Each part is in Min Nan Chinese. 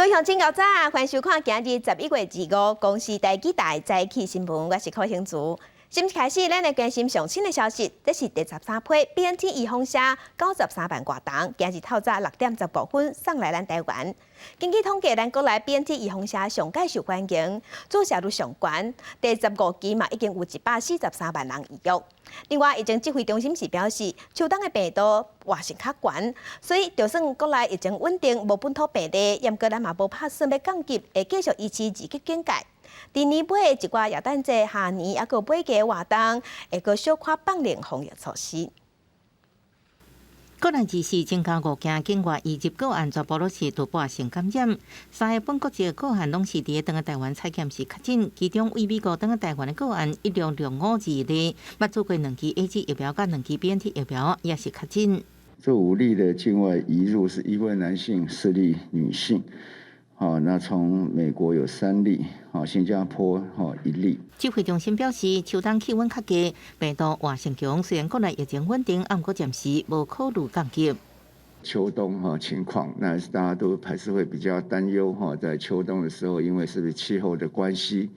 位鄉親，𠢕早，歡迎收看今日11月25公視台語台早起新聞，我是柯興竹。新聞開始，咱來關心上新的消息，這是第13批 BNT 預防射93萬外筒，今日透早6點15分送來咱台灣。根據統計，咱國內 BNT 預防射上蓋受歡迎，注射率上懸，第15期嘛已經有143萬人預約。另外，疫情指揮中心是表示，秋冬的病毒活性較懸，所以就算國內疫情穩定，無本土病例，毋過咱嘛無拍算欲降級，會繼續維持二級警戒。佇年尾一寡耶誕節、跨年，抑閣尾期活動，會閣小可放寬防疫措施。國內二四增加五件境外移入個案，全部攏是突破性感染。三个本國籍個案攏是佇咧轉來台灣採檢時確診，其中對美國轉來台灣的個案1665二例，捌注過兩劑 AZ 疫苗佮兩劑 BNT 疫苗，也是確診。這五例的境外移入是一位男性，四例女性。好，那從美國有三例，好，新加坡一例。指揮中心表示，秋冬氣溫較低，病毒活性強，雖然國內疫情穩定，毋過暫時無考慮降級。秋冬哈情況，那大家都還是會比較擔憂哈，在秋冬的時候，因為是不是氣候的關係，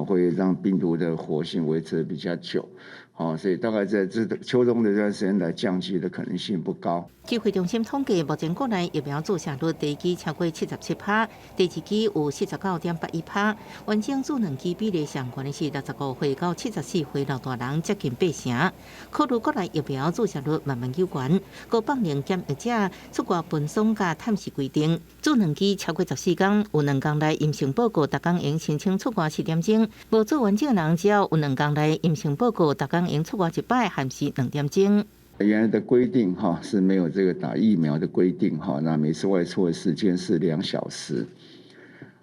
會讓病毒的活性維持得比較久。好，所以大概在這秋冬的這段時間來降級的可能性不高。指揮中心統計，目前國內疫苗注射率第一劑超過77%，第二劑有49.81%，完整注兩劑比例上懸的是65歲到74歲老大人接近八成。考慮國內疫苗注射率慢慢有懸，閣放寬檢疫者出外分送佮探視規定，注兩劑超過14天，有兩工內陰性報告，逐工會申請出外四點鐘；無注完整的人，只要有兩工內陰性報告，逐工會出外一擺，限時兩點鐘。原來的規定哈是沒有這個打疫苗的規定哈，那每次外出的時間是2小時。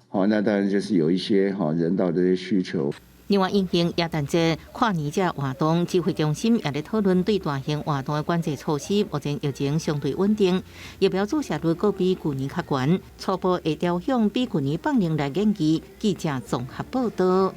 好，那當然就是有一些哈人道的需求。另外，因應耶誕節、跨年這活動，指揮中心也咧討論對大型活動的管制措施。目前疫情相對穩定，疫苗注射率閣比舊年較懸，初步會調向比舊年放寬來研議。記者綜合報道。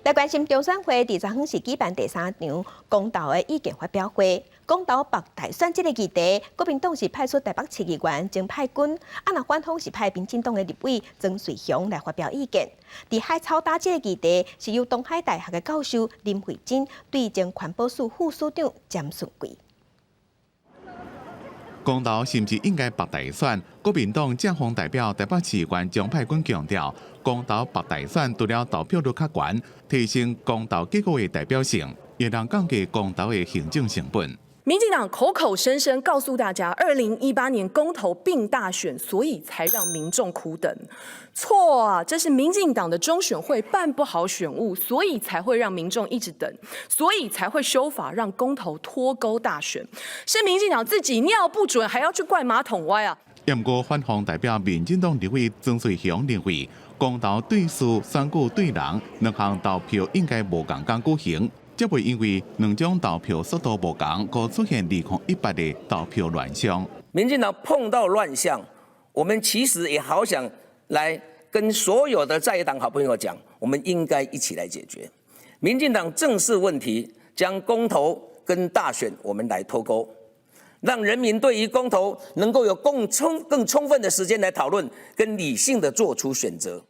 來關心中選會佇昨昏是舉辦第三場公投的意見發表會，公投縛大選這個議題，國民黨是派出台北市議員鍾沛君，啊若反方是派民進黨的立委莊瑞雄來發表意見。佇海草礁這個議題，是由東海大學的教授林惠珍對前環保署副署長詹順貴。公投是毋是應該縛大選？國民黨正方代表台北市議員鍾沛君強調，公投縛大選除了投票率較懸，提升公投結果的代表性，也能降低公投的行政成本。民進黨口口聲聲告訴大家，2018年公投併大選，所以才讓民眾苦等。錯啊，這是民進黨的中選會辦不好選務，所以才會讓民眾一直等，所以才會修法讓公投脫鈎大選。是民進黨自己尿不準，還要去怪馬桶歪啊！毋過反方代表民進黨立委莊瑞雄認為，公投對事選舉對人，兩項投票應該無仝工舉行。才袂因為兩種投票速度無仝，閣出現2018的投票亂象。民進黨碰到亂象，我們其實也好想來跟所有的在野黨好朋友講，我們應該一起來解決。民進黨正視問題，將公投跟大選我們來脫鈎，讓人民對於公投能夠有更充分的時間來討論，跟理性的做出選擇。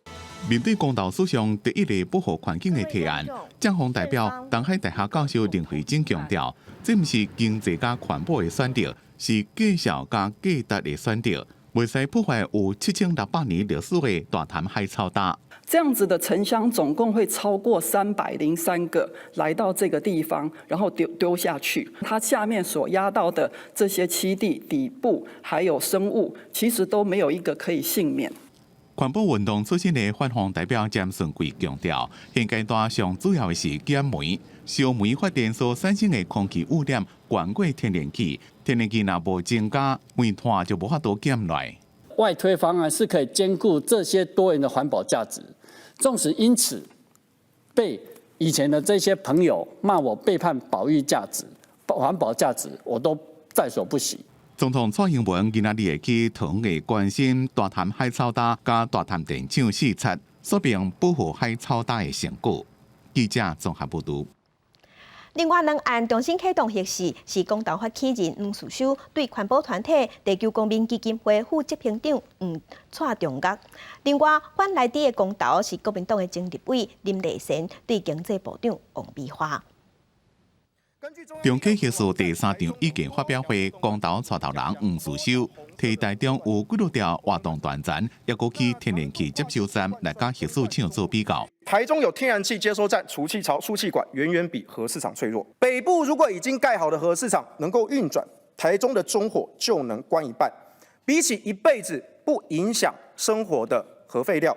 面對公投史上第一个保護環境的提案，正方代表東海大學教授林惠珍強調，這毋是經濟佮環保的選擇，是績效佮價值的選擇，袂使破壞有7600年歷史的大潭海草礁。這樣子的沉箱總共會超過303個來到這個地方，然後丟下去。它下面所壓到的這些棲地底部還有生物，其實都沒有一個可以幸免。環保運動出身的反方代表詹順貴強調，現階段上主要的是減煤，燒煤發電所產生的空氣污染懸過天然氣，天然氣若無增加，煤炭就無法度減落來。外推方案是可以兼顧這些多元的環保價值，縱使因此被以前的這些朋友罵我背叛保育價值、環保價值，我都在所不惜。總統蔡英文今仔日會去桃園關心大潭海草礁佮大潭電廠視察，說明保護海草礁的成果。記者綜合報導。另外兩案重新啟動核試，是公投發起人黃士修對環保團體地球公民基金會副執行長黃蔡中岳。另外，反萊豬的公投是國民黨的前立委林麗善對經濟部長王美花。重啟核四第三場意見發表會，公投帶頭人黃士修提台中有幾落條活動斷層，抑閣起天然氣接收站來佮核四廠做比較。台中有天然氣接收站、儲氣槽、輸氣管，遠遠比核四廠脆弱。北部如果已經蓋好的核四廠能夠運轉，台中的中火就能關一半。比起一輩子不影響生活的核廢料，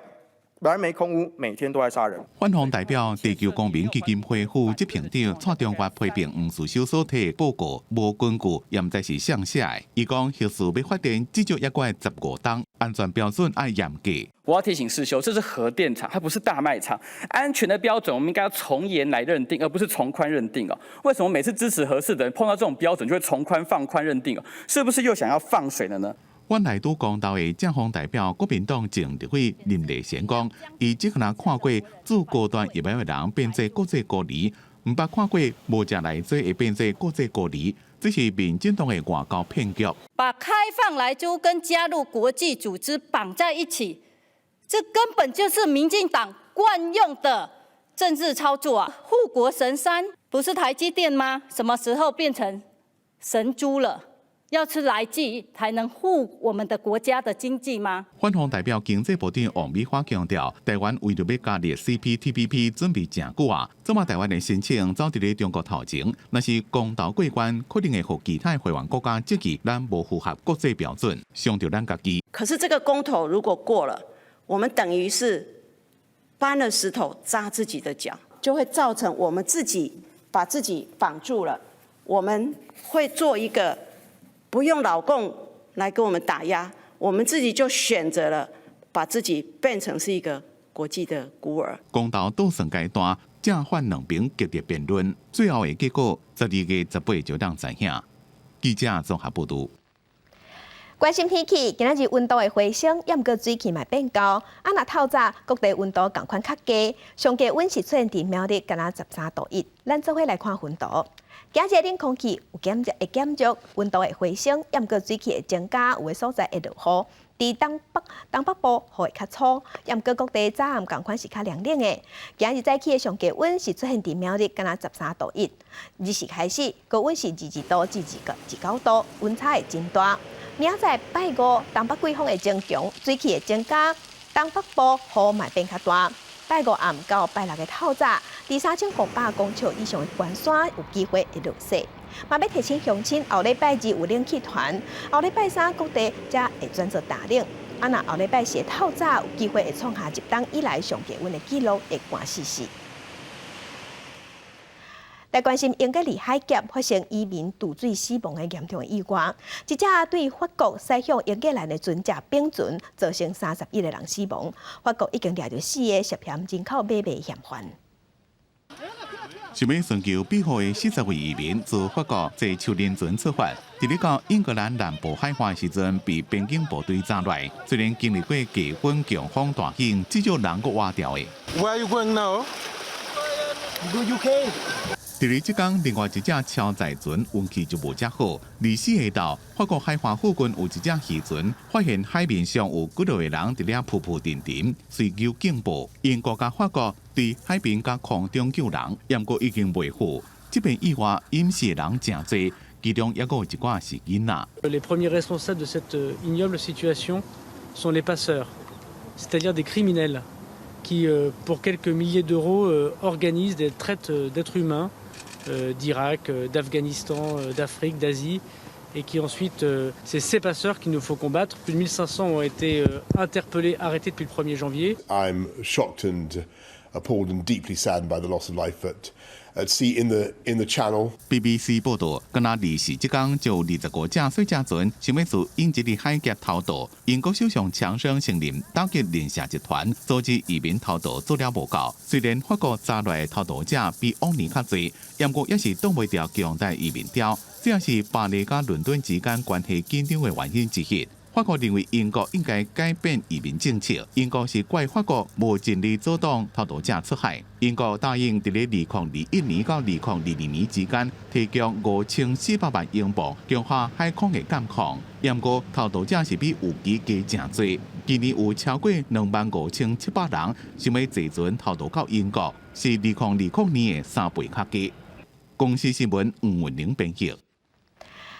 燃煤空污每天都在殺人。反方代表地球公民基金會副執行長蔡中岳批評黃士修所提報告無根據，也毋知是誰寫的。伊講核四欲發電至少猶閣愛15冬，安全標準愛嚴格。我要提醒世修，這是核電廠，它不是大賣場。安全的標準，我們應該要從嚴來認定，而不是從寬認定哦。為什麼每次支持核四的人碰到這種標準，就會從寬放寬認定哦？是不是又想要放水了呢？反萊豬公投的正方代表國民黨前立委林麗善講，伊只可能看過注高端疫苗的人變做國際孤兒，毋捌看過無食萊豬會變做國際孤兒，這是民進黨的外交騙局。把開放萊豬跟加入國際組織綁在一起，這根本就是民進黨慣用的政治操作啊！護國神山不是台積電嗎？什麼時候變成神豬了？要吃萊劑才能護我們的國家的經濟嗎？反方代表經濟部長王美花強調，台灣為著欲加入 CPTPP 準備誠久啊，這馬台灣的申請走佇咧中國頭前，若是公投過關，可能會予其他會員國家質疑咱無符合國際標準，傷著咱家己。可是這個公投如果過了，我們等於是搬了石頭砸自己的腳，就會造成我們自己把自己綁住了。我們會做一個不用老共來給我們打壓，我們自己就選擇了把自己變成是一個國際的孤兒。公投倒算階段，正反兩邊激烈辯論，最後的結果12月18就當知影。記者綜合報導。關心天氣，今仔日溫度會回升，猶毋過水汽嘛變高。啊，若透早各地溫度仝款較低，上低溫是出現佇苗栗，敢若13度1。咱做伙來看雲圖。今日冷空氣有減弱，會減弱，溫度會回升，猶毋過水氣會增加，有的所在會落雨。佇東北部雨會較粗，猶毋過各地早暗仝款是較涼冷的。今日早起的上低溫是出現佇苗栗，敢若13度1。日時開始高溫是22度至29度，溫差會真大。明仔載拜五，東北季風會增強，水汽會增加，東北部雨嘛變較大。拜五暗到拜六的透早，佇3500公尺以上的懸山有機會會落雪。嘛欲提醒鄉親，後禮拜二有冷氣團，後禮拜三各地才會轉做大冷。啊，若後禮拜四透早有機會會創下入冬以來上低溫的紀錄，會寒死死。來關心英吉利海峽發生移民墜水死亡的嚴重意外，一隻對法國駛向英格蘭的船隻冰船，造成31個人死亡。法國已經掠著四个涉嫌人口買賣嫌犯。想欲尋求庇護的40位移民自法國坐樹林船出發，佇咧到英格蘭南部海岸時陣，被邊境部隊抓來。雖然經歷過飩風、強風、大雨，至少人閣活著的。 Where are you going now? Go UK. 佇咧這工，另外一隻超載船運氣就無遮好。24下晝，法國海岸附近有一隻漁船，發現海面上有幾落個人佇咧浮浮沉沉，隨求警報。英國佮法國佇海邊佮空中救人，毋過已經袂赴。這邊意外淹死的人誠濟，其中猶閣有一寡是囡仔。 Les premiers responsables de cette ignoble situation sont les passeurs, c'est-à-dire des criminels qui, pour quelques milliers d'euros, organisent des traites d'êtres humains d'Irak, d'Afghanistan, d'Afrique, d'Asie, et qui ensuite, c'est ces passeurs qu'il nous faut combattre. Plus de 1500 ont été interpellés, arrêtés depuis le 1er janvier. I'm shocked and appalled and deeply saddened by the loss of life at sea in the Channel. BBC 報道，敢若24這工就有25隻水車船想欲自英吉利海峽偷渡。英國首相強生承認打擊人蛇集團組織移民偷渡做了無夠。雖然法國抓來的偷渡者比往年較濟，毋過猶是擋袂牢強大移民潮。這也是巴黎佮倫敦之間關係緊張的原因之一。法國認為英國應該改變移民政策。英國是怪法國無盡力阻擋偷渡者出海。英國答應佇咧2021年到2022年之間提供5400萬英鎊強化海空的監控。毋過偷渡者是比預期加誠濟，今年有超過25,700人想欲坐船偷渡到英國，是2020年的3倍較多。公視新聞吳文玲編譯。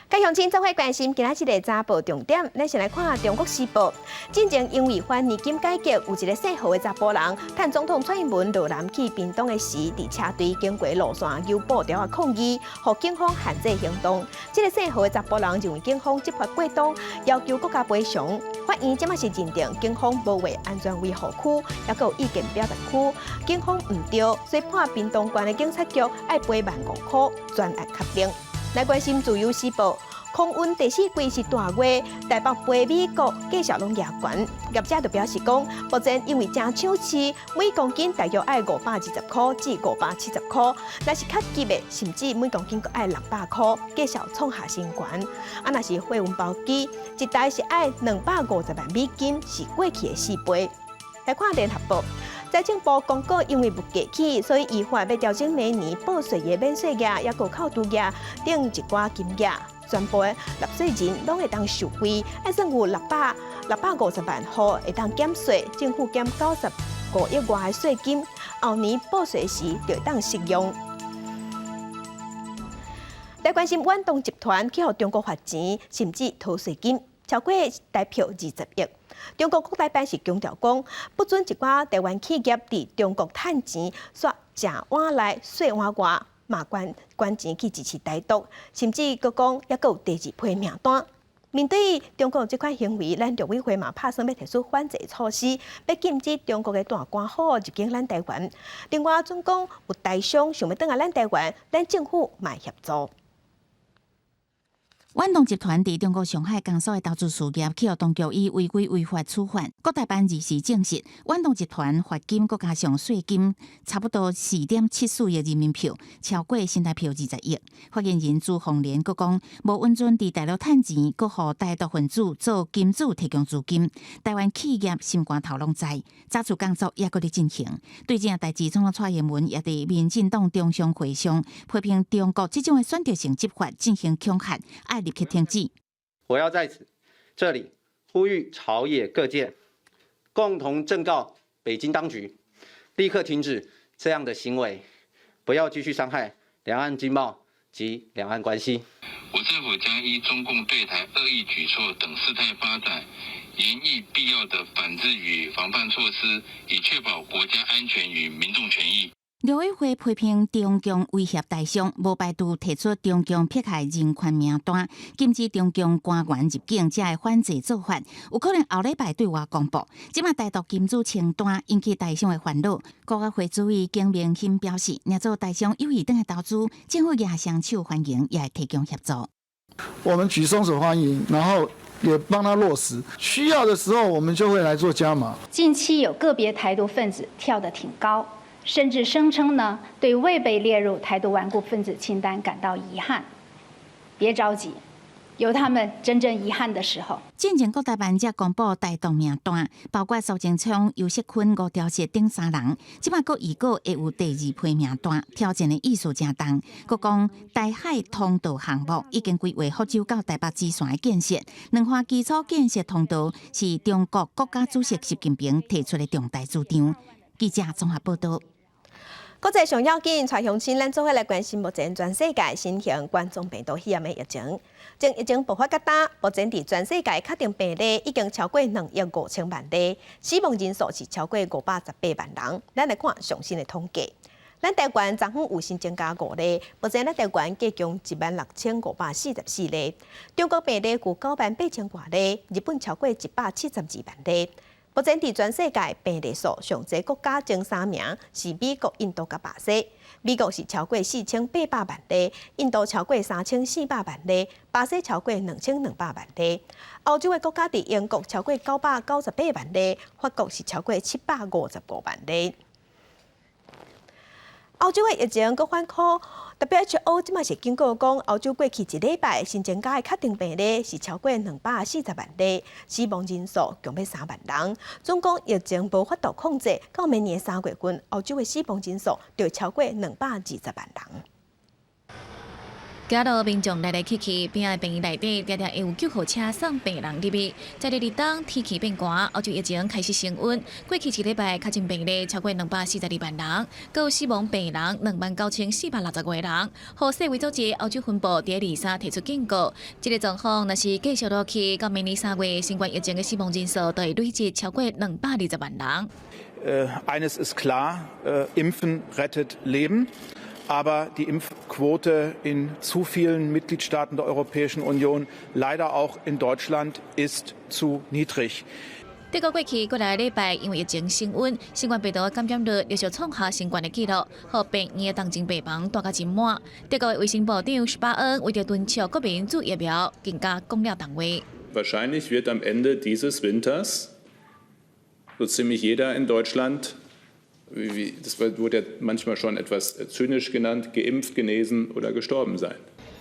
各鄉親做伙關心今仔日的早報重點，咱先來看《中國時報》。進前因為反年金改革，有一个姓何的查埔人，趁總統蔡英文落南去屏東的時，佇車隊經過路線丟布條仔抗議，予警方限制行動。這个姓何的查埔人認為警方執法過當，要求國家賠償。法院這馬是認定警方無劃安全維護區，抑閣有意見表達區，警方毋對，所以判屏東縣的警察局愛賠1萬5塊，全案確定。來關心自由時報，空運第四季是大月，台北飛美國價數攏額懸。業者就表示講，目前因為誠搶市，每公斤大約愛520塊至570塊，若是較急的，甚至每公斤閣愛600塊，價數創下新懸。啊，若是貨運包機，一台是愛250萬美金，是過去的4倍。來看聯合報。財政部公告，因為物價起，所以依法欲調整每年報稅的免稅額，抑閣扣除額等一寡金額，全部的納稅人攏會當受惠，愛算有650萬戶會當減稅，政府減95億外的稅金，後年報稅時就會當適用。來關心遠東集團去予中國罰錢，甚至逃稅金，超過台票20億。中國國台辦是強調講，不准一寡台灣企業佇中國趁錢，煞食碗內稅碗外，嘛捐捐錢去支持台獨，甚至閣講抑閣有第二批名單。面對中國這款行為，咱陸委會嘛拍算欲提出反制措施，欲禁止中國的大官戶入境咱台灣。另外，準講有台商想欲轉來咱台灣，咱政府嘛會協助。遠東集團佇中國上海江蘇的投資事業，去予當局以違規違法處罰。國台辦二時證實，遠東集團罰金閣加上稅金，差不多4.74億人民幣，超過新台票20億。發言人朱鳳蓮閣講，無允准佇大陸趁錢，閣予台獨分子做金主提供資金。台灣企業心肝頭攏知，查處工作猶閣咧進行。對這件代誌，總統蔡英文也佇民進黨中常會上批評中國這種的選擇性執法進行恐嚇，愛立刻停止。我要在此這裡呼籲朝野各界，共同正告北京當局，立刻停止這樣的行為，不要繼續傷害兩岸經貿及兩岸關係。我政府將依中共對台惡意舉措等事態發展，研議必要的反制與防範措施，以確保國家安全與民眾權益。陸委會批評中共威脅台商，無排除提出中共迫害人權名單，禁止中共官員入境，這的反制做法，有可能後禮拜對外公布。這馬台獨金主清單引起台商的煩惱。國發會主委景明鑫表示，若做台商有意轉來投資，政府也雙手歡迎，也會提供協助。我們舉雙手歡迎，然後也幫他落實，需要的時候我們就會來做加碼。近期有個別台獨分子跳得挺高。甚至聲稱呢，對未被列入台獨頑固分子清單感到遺憾。別着急，有他們真正遺憾的時候。進前國台辦才公布台獨名單，包括蘇貞昌、游錫堃、吳釗燮等三人。這馬閣預告會有第二批名單，挑戰的意思誠重。閣講台海通道項目已經規劃福州到台北支線的建設，兩岸基礎建設通道是中國國家主席習近平提出的重大主張。記者綜合報道。國際上要緊，帶鄉親，咱做伙來關心目前全世界新型冠狀病毒肺炎的疫情。從疫情爆發到今，目前佇全世界確定病例已經超過2億5千萬例，死亡人數是超過518萬人。咱來看上新的統計，咱台灣昨昏有新增加五例，目前咱台灣計共16,544例。中國病例有9萬8千外例，日本超過172萬例。目前佇全世界病例數上濟國家前三名是美國、印度佮巴西。美國是超過4800萬例，印度超過3400萬例，巴西超過2200萬例。歐洲的國家佇英國超過998萬例，法國是超過755萬例。歐洲的疫情閣反箍，WHO 這馬是警告講，歐洲過去一禮拜新增加的確診病例是超過240萬例，死亡人數共欲3萬人。總共疫情無法度控制，到明年3月份，歐洲的死亡人數就超過220萬人。街路民眾來來去去，邊仔病院內底，定定會有救護車送病人入去。在這立冬天氣變寒，歐洲疫情開始升溫。過去一禮拜確診病例超過242萬人，閣有死亡病人29,460外人。予世衛組織歐洲分部佇二三提出警告，這個狀況若是繼續落去，到明年3月，新冠疫情的死亡人數就會累積超過220萬人。 Eines ist klar, Impfen rettet Leben. Aber die Impfquote in zu vielen Mitgliedstaaten der Europäischen Union, leider auch in Deutschland, ist zu niedrig. 德國過去幾個禮拜，因為疫情升溫，新冠病毒的感染率陸續創下新懸的紀錄，予病院的重症病房蹛甲真滿。德國的衛生部長施巴恩為著敦促國民注疫苗，更加講了重話。 Wahrscheinlich wird am Ende dieses Winters so ziemlich jeder in Deutschland, das wurde ja manchmal schon etwas zynisch genannt, geimpft, genesen oder gestorben sein.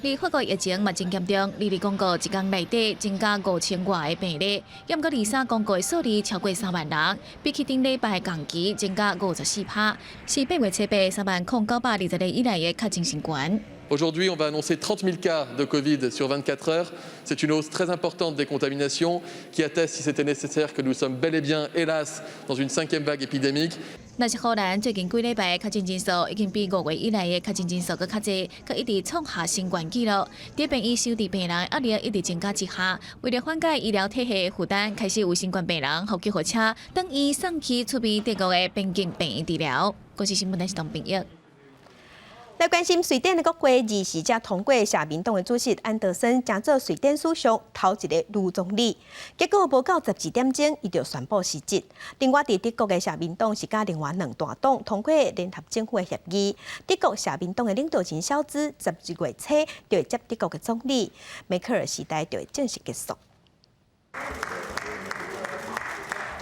而法國疫情嘛真嚴重，二二公告一工內底增加5000外個病例，毋過二三公告的數字超過3萬人，比起頂禮拜同期增加54%，是8月7日30,920例以來的確診新懸。 Aujourd'hui, on va annoncer 30 000 cas de Covid sur 24 heures. C'est une hausse très importante des contaminations qui atteste, si c'était nécessaire, que nous sommes bel et bien, hélas, dans une cinquième vague épidémique. 若是荷蘭最近幾禮拜確診人數已經比5月以來的確診人數閣較濟，閣一直創下新懸紀錄。佇病院收治病人壓力一直增加之下，為了緩解醫療體系負擔，開始有新冠病人予救護車轉院送去出邊德國的邊境病院治療。公視新聞電視東編譯。來關心瑞典的國會二時才通過社民黨的主席安德森成做瑞典史上頭一个女總理，結果無到12點鐘，伊就宣布辭職。另外，佇德國的社民黨是佮另外兩大黨通過聯合政府的協議，德國社民黨的領導人蕭茲12月初就會接德國的總理，梅克爾時代就會正式結束。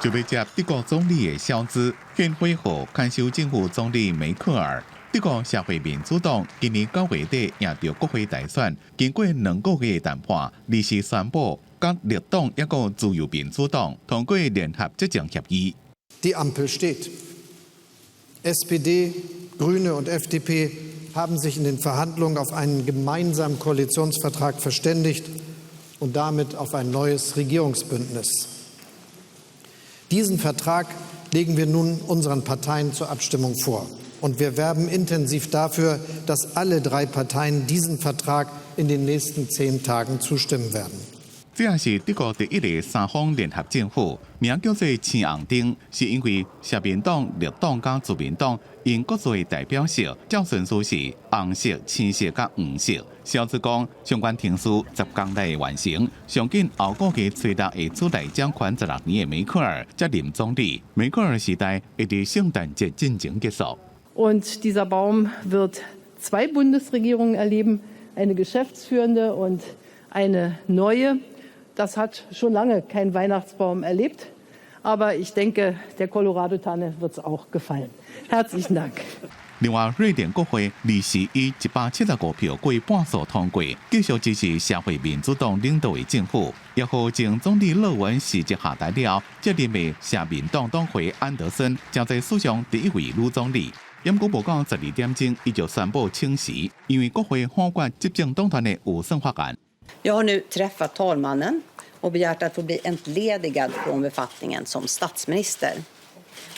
就欲接德國總理的蕭茲，獻花予看守政府總理梅克爾。德國社會民主黨今年9月底贏著國會大選，經過2個月的談判，臨時宣布，佮綠黨抑閣自由民主黨通過聯合執政協議。 Die Ampel steht. SPD, Grüne und FDP haben sich in den Verhandlungen auf einen gemeinsamen Koalitionsvertrag verständigt und damit auf ein neues Regierungsbündnis. Diesen Vertrag legen wir nun unseren Parteien zur Abstimmung vor. Und wir werben intensiv dafür, dass alle drei Parteien diesem Vertrag in den nächsten 10 Tagen zustimmen werden. 這也是德國第一个三方聯合政府，名叫做青紅燈，是因為社民黨、綠黨佮自民黨𪜶各自的代表色，照順序是紅色、青色佮黃色。蕭茲講，相關程序10工內會完成，上緊後個月初六會出來掌權16年的梅克爾接任總理。梅克爾時代會佇聖誕節進前結束。 Und dieser Baum wird zwei Bundesregierungen erleben, eine geschäftsführende und eine neue. Das hat schon lange kein Weihnachtsbaum erlebt. Aber ich denke, der Colorado-Tanne wird es auch gefallen. Herzlichen Dank. 另外，瑞典國會臨時以175票過半數通過，繼續支持社會民主黨領導的政府。也予前總理勒文辭職下台了，接任的社民黨黨魁安德森成做史上第一位女總理。毋過無到12點鐘，伊就宣布請辭，因為國會否決執政黨團的預算法案。 Jag har nu träffat talmannen och begärt att få bli entledigad från befattningen som statsminister.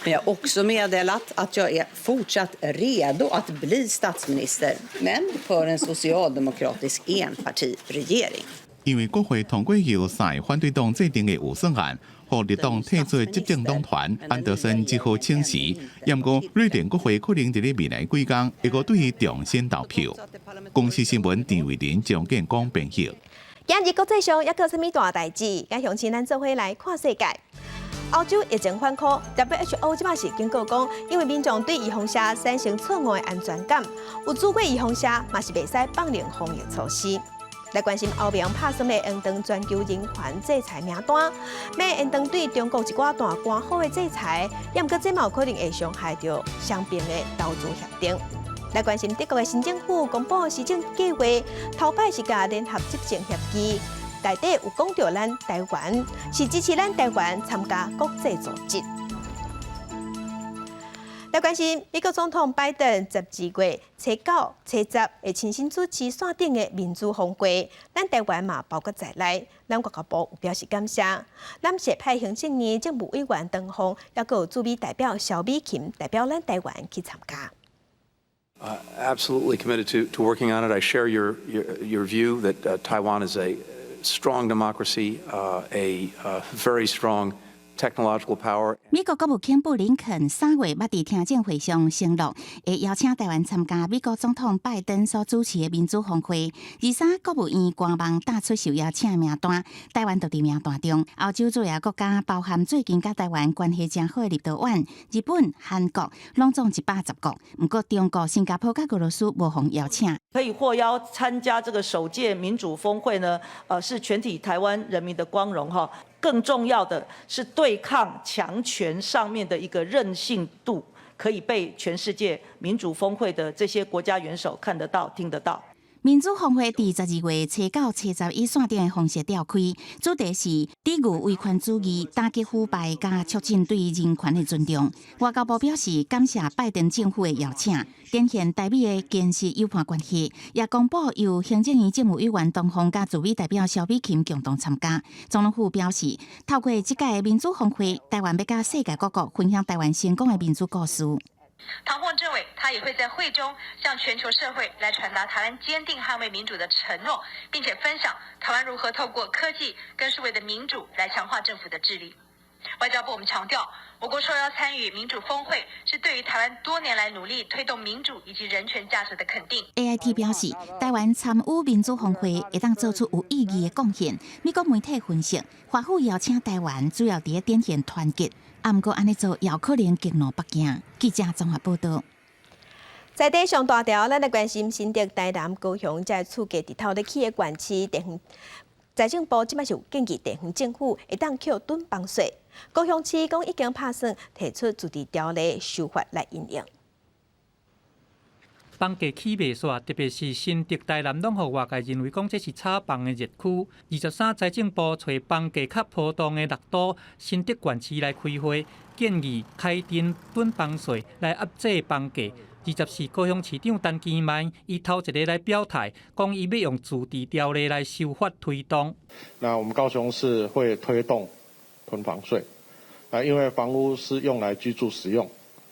Men jag har också meddelat att jag är fortsatt redo att bli statsminister, men för en socialdemokratisk enpartiregering. 因為國會通過由三个反對黨制定的預算案，予綠黨退出執政黨團，安德森只好請辭。毋過瑞典國會可能佇咧未來幾工會閣對伊重新投票。公視新聞陳慧琳、張建光編譯。今日國際上猶閣有啥物大代誌？佮鄉親咱做伙來看世界。歐洲疫情反箍，WHO 這馬是警告講，因為民眾對預防射產生錯誤的安全感，有注過預防射嘛是袂使放任防疫措施。來關心歐盟拍算欲延長全球人權制裁名單，欲延長對中國一寡大官豪的制裁，毋過這嘛有可能會傷害著雙邊的投資協定。來關心德國的新政府公布施政計劃，頭擺是佮聯合執政協議，內底有講著咱台灣是支持咱台灣參加國際組織。來關心美國總統拜登12月初九、初十會親身主持線頂的民主峰會，咱台灣嘛包括在內，咱外交部有表示感謝。咱特派行政院政務委員唐鳳，抑閣有駐美代表蕭美琴代表咱台灣去參加。 Absolutely committed to working on it. I share your view that Taiwan is a strong democracy, a very strong technological power. 美國國務卿布林肯3月捌佇聽證會上承諾，會邀請台灣參加美國總統拜登所主持的民主峰會。23國務院官網打出受邀請名單，台灣就佇名單中。歐洲主要國家包含最近佮台灣關係誠好的立陶宛、日本、韓國，攏總110國。毋過中國、新加坡佮俄羅斯無予邀請。可以獲邀參加這個首屆民主峰會呢？是全體台灣人民的光榮哈。更重要的是對抗強權上面的一個韌性度，可以被全世界民主峰會的這些國家元首看得到、聽得到。民主峰會佇12月初九、初十以線頂的方式召開，主題是抵禦威權主義、打擊腐敗、佮促進對人權的尊重。外交部表示感謝拜登政府的邀請，展現台美的堅實友伴關係。也公布由行政院政務委員唐鳳佮駐美代表蕭美琴共同參加。總統府表示，透過這屆的民主峰會，台灣欲佮世界各國分享台灣成功的民主故事。唐鳳政委他也會在會中向全球社會來傳達台灣堅定捍衛民主的承諾，並且分享台灣如何透過科技跟數位的民主來強化政府的治理。外交部我們強調，我國受邀參與民主峰會，是對於台灣多年來努力推動民主以及人權價值的肯定。 AIT 表示，台灣參與民主峰會，會當做出有意義的貢獻。美國媒體分析，華府邀請台灣，主要佇咧展現團結。啊，毋過按呢做，也可能激怒北京。記者綜合報道。在地上大條，咱來關心新竹、台南、高雄這厝價直透咧起的縣市地方財政部這擺是有建議地方政府會當扣囤房稅。高雄市講已經拍算提出自治條例修法來因應。房價起袂煞，特別是新竹、台南，攏予外界認為講這是炒房的熱區。23財政部揣房價較波動的六都新竹縣市來開會，建議開徵囤房稅來壓制房價。24高雄市長陳其邁，伊頭一个來表態，講伊欲用自治條例來修法推動。那我們高雄市會推動囤房稅，啊，因為房屋是用來居住使用，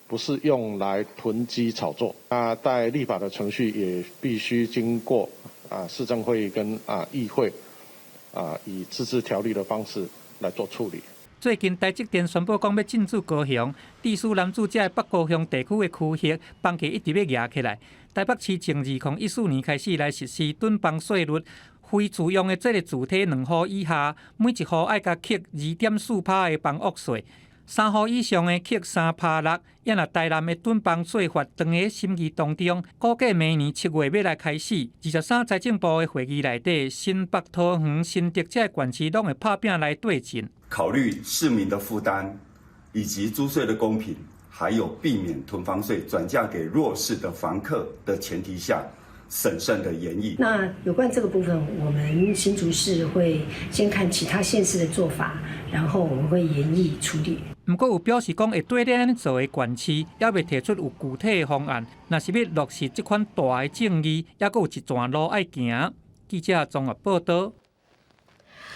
不是用來囤積炒作。那在立法的程序也必須經過市政會議跟議會以自治條例的方式來做處理。最近台積電宣布講欲進駐高雄，致使南子這个北高雄地區的區域房價一直欲夯起來。台北市從2014年開始來實施囤房稅率，非住用的這个住體兩戶以下，每一戶愛共扣2.4%的房屋稅；三戶以上的扣3.6%。啊若台南的囤房稅法當佇審議當中，估計明年7月欲來開始。23財政部的會議內底，新北、桃園、新竹這个縣市攏會拍拚來對陣。考慮市民的負擔，以及租稅的公平，還有避免囤房稅轉嫁給弱勢的房客的前提下，審慎的研議。那有關這個部分，我們新竹市會先看其他縣市的做法，然後我們會研議處理。毋過有表示講會對咧按呢做的縣市，猶未提出有具體的方案。若是欲落實這款大的政議，猶閣有一段路愛行。記者綜合報道。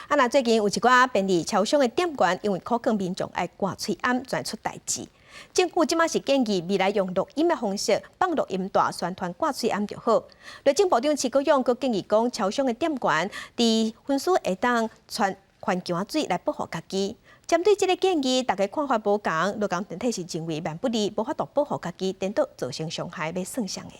啊，若最近有一寡便利超商的店員，因為苦勸民眾愛掛喙罨，傳出代誌。政府這擺是建議未來用錄音的方式放錄音帶宣傳掛喙罨就好。內政部長徐國勇閣建議講，超商的店員佇分數會當傳環境水來保護家己。針對這个建議，大家看法無仝，勞工團體是認為萬不利，無法度保護家己，顛倒造成傷害，欲算誰的？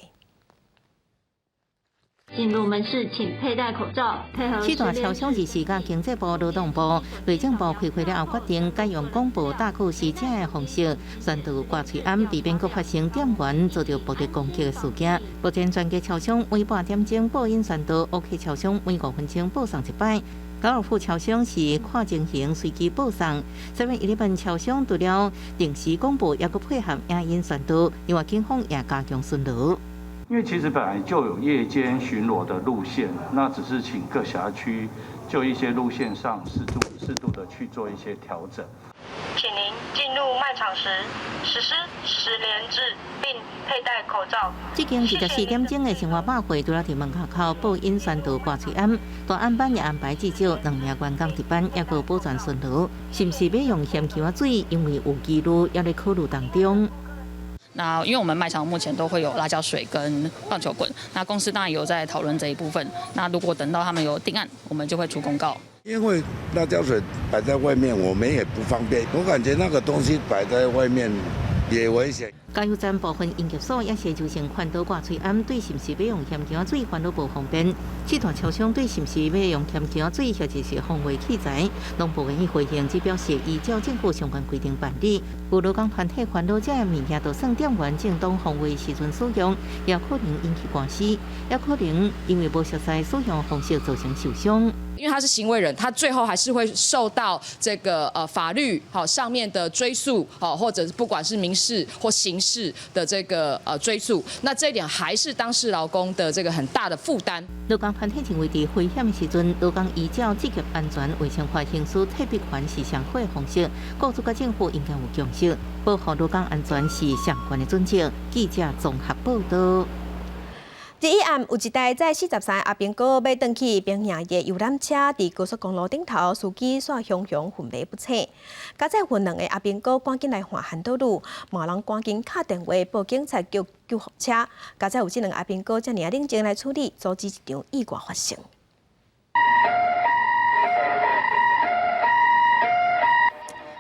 進入門市請佩戴口罩，配合。七大超商日時佮經濟部、勞動部、內政部開會了後，決定改用廣播打句時這个方式宣導掛喙罨，避免閣發生店員遭著暴力攻擊的事件。目前全家超商每半點鐘播音宣導，OK 超商每5分鐘播送一擺。高爾夫超商是看情形隨機播送，Seven Eleven 超商除了定時廣播，猶閣配合影音宣導。另外，警方也加強巡邏。因為其實本來就有夜間巡邏的路線，那只是請各轄區就一些路線上適度的去做一些調整。請您進入賣場時實施實聯制並佩戴口罩。這間24點鐘的生活百貨，除了佇門口報警宣導掛喙罨，大暗班也安排至少兩名員工值班，抑閣保全巡邏。是毋是欲用鹹薑仔水？因為有疑慮，猶咧考慮當中。那因為我們賣場目前都會有辣椒水跟棒球棍，那公司當然有在討論這一部分。那如果等到他們有定案，我們就會出公告。因為辣椒水擺在外面，我們也不方便。我感覺那個東西擺在外面也危險。加油站部分營業所也是就先勸導掛喙罨，對是毋是欲用鹹薑水煩惱無方便。四大超商對是毋是欲用鹹薑水或者是防衛器材，攏無願意回應，只表示依照政府相關規定辦理。有勞工團體煩惱，這个物件就算店員正當防衛時陣使用，也可能引起官司，也可能因為無熟似使用方式造成受傷。因為他是行為人，他最後還是會受到這個法律好上面的追訴，好或者不管是民事或刑事的這個追訴，那這一點還是當事勞工的這個很大的負擔。勞工團體認為，佇危險的時陣，勞工依照職業安全衛生法行使退避權是上好的方式，雇主佮政府應該有共識，保護勞工安全是上懸的準則。記者綜合報道。這一暗有一台載43個阿兵哥欲轉去兵營的遊覽車，佇高速公路頂頭，司機煞雄雄昏迷不醒。駕駛員兩个阿兵哥趕緊來換引導輪，嘛人趕緊敲電話報警察叫救護車。佳哉有這兩个阿兵哥遮爾冷靜來處理，阻止一場意外發生。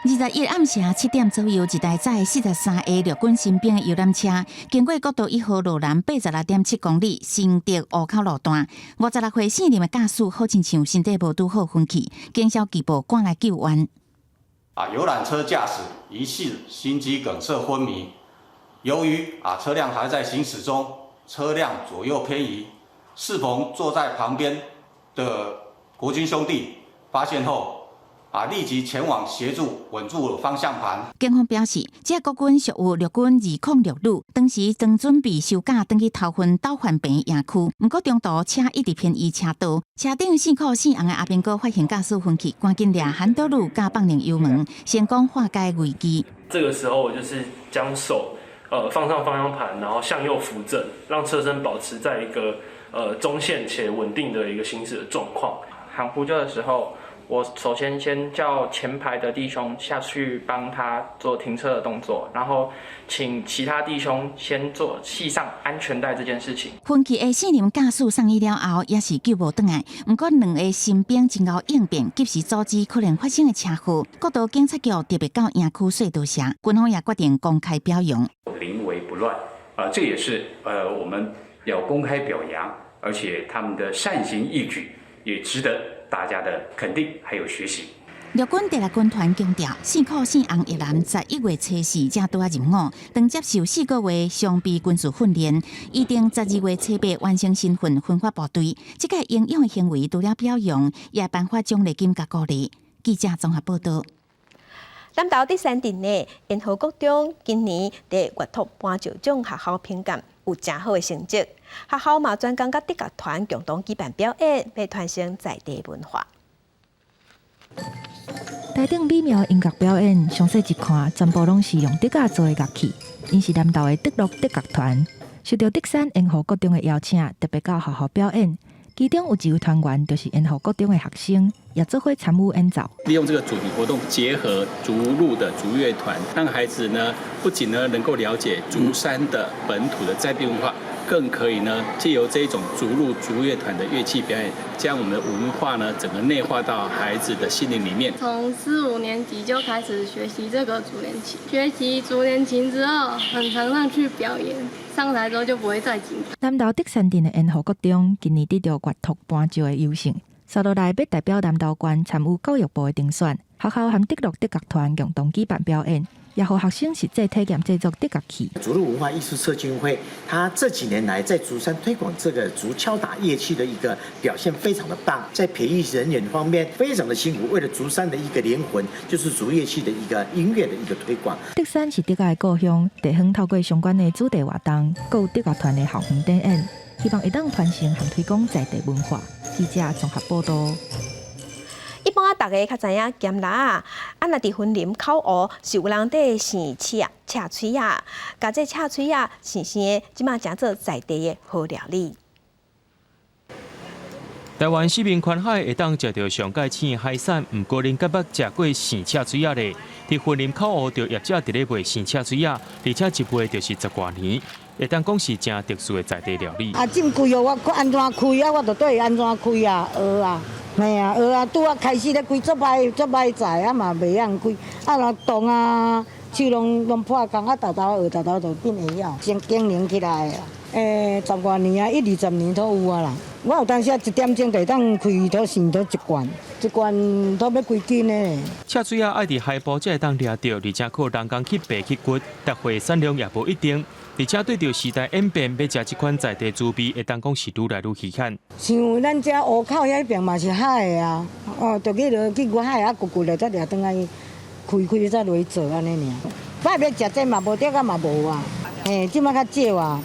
21暗時7點左右，一台載43个陸軍新兵的遊覽車，經過國道1號路南86.7公里新竹湖口路段，56歲姓林的駕駛好親像身體無拄好昏去，警消機報趕來救援。啊，遊覽車駕駛疑似心肌梗塞昏迷，由於啊車輛還在行駛中，車輛左右偏移，適逢坐在旁邊的國軍兄弟發現後，啊！立即前往協助穩住方向盤。警方表示，這個國軍屬於陸軍206旅，當時正準備休假，轉去頭份斗帆坪營區。毋過中途車一直偏移車道，車頂姓柯姓洪的阿兵哥發現駕駛昏去，趕緊掠引導輪佮放靈油門，成功化解危機。這個時候，我就是將手放上方向盤，然後向右扶正，讓車身保持在一個中線且穩定的一個行駛的狀況。喊呼救的時候，我首先先叫前排的弟兄下去幫他做停車的動作，然後請其他弟兄先做繫上安全帶這件事情。昏去的姓林駕駛送醫了後，也是救無轉來。毋過兩个新兵真𠢕應變，及時阻止可能發生的車禍。國道警察局特別到營區說多謝，軍方也決定公開表揚。臨危不亂，啊，這也是我們要公開表揚，而且他們的善行義舉也值得大家的肯定，還有學習。陸軍第六軍團強調，姓柯姓洪一男11月初4才拄仔入伍，當接受4個月常備軍事訓練，預定12月初8完成新訓，分發部隊。這个英勇的行為除了表揚，也頒發獎勵金佮鼓勵。記者綜合報道。南投德山鎮的延和國中今年佇閱讀頒獎獎學校評鑑有誠好的成績，學校嘛專工佮德樂團共同舉辦表演，欲傳承在地文化。台頂美妙音樂表演，詳細一看，全部攏是用竹仔做的樂器。𪜶是南投的德樂竹樂團，受著德山延和國中的邀請，特別到學校表演。其中有一位團員就是延和國中的學生，也做伙參與演奏。利用這個主題活動，結合竹鹿的竹樂團，讓孩子呢不僅呢能夠了解竹山的本土的在地文化，更可以呢借由這種竹鹿竹樂團的樂器表演，將我們的文化呢整個內化到孩子的心靈裡面。從四五年級就開始學習這個竹簾琴，學習竹簾琴之後，很常上去表演。上台之後就不會再緊張。南投德山鎮的延和國中今年得著閱讀頒獎的優勝，紲落來欲代表南投縣參與教育部的評選，學校和德樂竹樂團共同舉辦表演。也予學生實際體驗製作竹樂器。竹鹿文化藝術策進會，他這幾年來在竹山推廣這個竹敲打樂器的一個表現非常的棒，在培育人員方面非常的辛苦，為了竹山的一個靈魂，就是竹樂器的一個音樂的一個推廣。竹山是竹仔的故鄉，地方透過相關的主題活動，閣有竹樂團的校園展演，希望會當傳承和推廣在地文化。記者綜合報道。一般啊，大家較知影鹹蜊仔，啊，若佇雲林口湖是有人佇生刺赤喙仔，共這赤喙仔生生的，這馬成做在地的好料理。台灣四面環海，會當食著上蓋鮮的海產，毋過恁敢捌食過生赤喙仔咧？佇雲林口湖，著業者佇咧賣生赤喙仔，而且一賣就是十外年，會當講是誠特殊的在地料理。啊，正規哦，我看按怎開啊，我就對伊按怎開啊，學啊，嘿啊，學啊，拄仔開始咧開，足歹足歹載啊嘛，袂曉開，啊若動啊，手攏攏破空，啊，沓沓學，沓沓就變會曉，先經營起來啊。欸，十外年啊，一二十年都有啊啦。我有當時啊，一點鐘就會當開都生都一罐，一罐都欲幾斤呢。赤喙仔愛佇海埔才會當掠著，而且靠人工去爬去掘，逐歲產量也無一定。而且對著時代演變，欲食這款在地滋味，會當講是愈來愈稀罕。像咱遮湖口遐邊嘛是海的啊，哦，就去落去外海啊，掘掘咧，才掠轉來開開才落去做按呢爾。擺欲食這嘛無得啊嘛無啊，嘿，這馬較少啊。